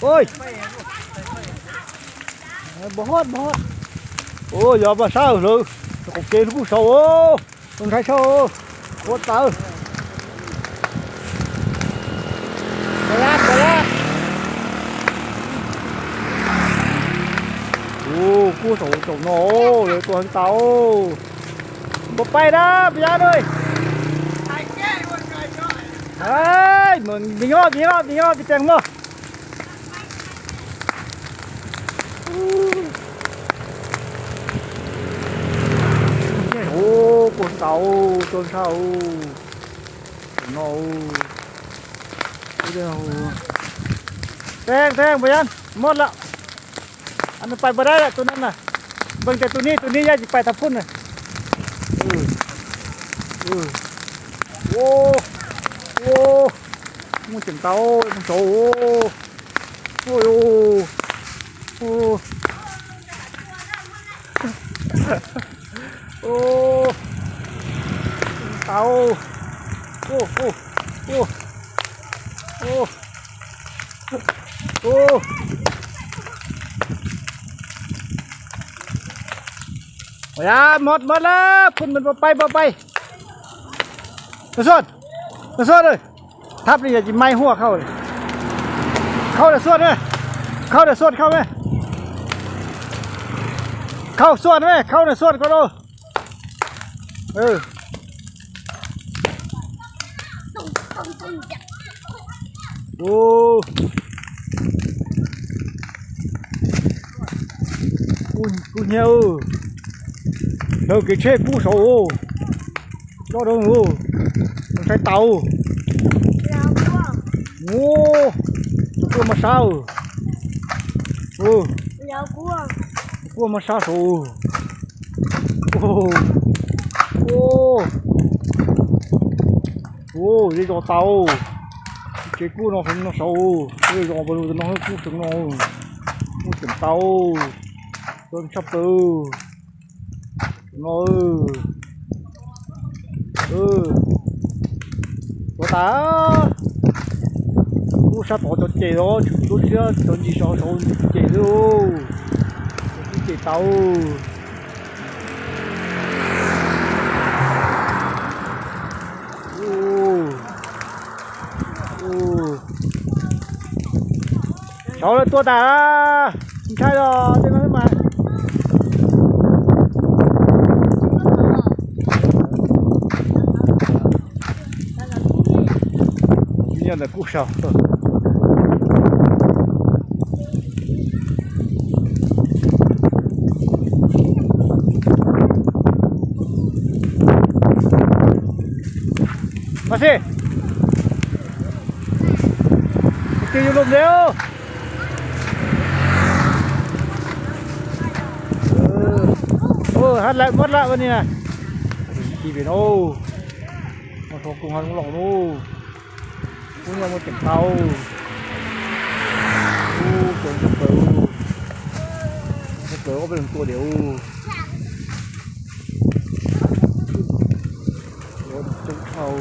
Oj, npog hot npog hot. Oj, yog mas sab hlawv, qaum kev hlub kuj saud, tus ntxhais saud, ua tawv. Ua lab ua lab. Ua kuj saum saum no, lawv tua heev tas. Npog paib na, pab yab na. Mus, mus nyob, mus nyob, mus nyob, mus teem mog. Ua kuj tau, tua ntshai. No, teem teem, pab yab, mob lawm. Nws pais npog dab lawm tus no na. Npeeg tias tus nij, tus nij yaj tsis pais tag pub na. Ua, ua, muaj ceem tau, saud. Ua, ua, ua, tau. Ua, ua, ua, ua. Ua, ua, mob mob lawm, phun npog paib npog paib. Npog xuaj, npog xuaj, thab li yog tsis maib huaj khauj. Khauj npog xuaj, khauj npog xuaj khauj me. Khauj xuaj me, khauj npog xuaj ko lauj. Ua, kuj hnyiab, hlawv kev tsheb kub saud. Loj doo, ntshai tau. Ua, tus kuj mas sab. Tus kuj mas sab saud. Ua, zej zos tau. Tsev kub no heev no saud, zej zos npawg lug no kub heev no. Muaj ceem tau, tau tshaj plaws no. Tuav tas, lub sab tod cov ces os, tshwm lub siab cov ntsis saud saud ces lub, cov kub ces tau. Saud lawv tua tas, ntshai los tej no mas. Nyob ntawm kuj saud. Mas xij, tus twg yug lus ntev. Hab lawm muab lawm ni na. Ci pem no, no so koog ha zoo los no. Kub nyob muaj ceem tau. Ub, coob tshaj plaws, tshaj plaws ob peb leeg tua diam. Coob dhau.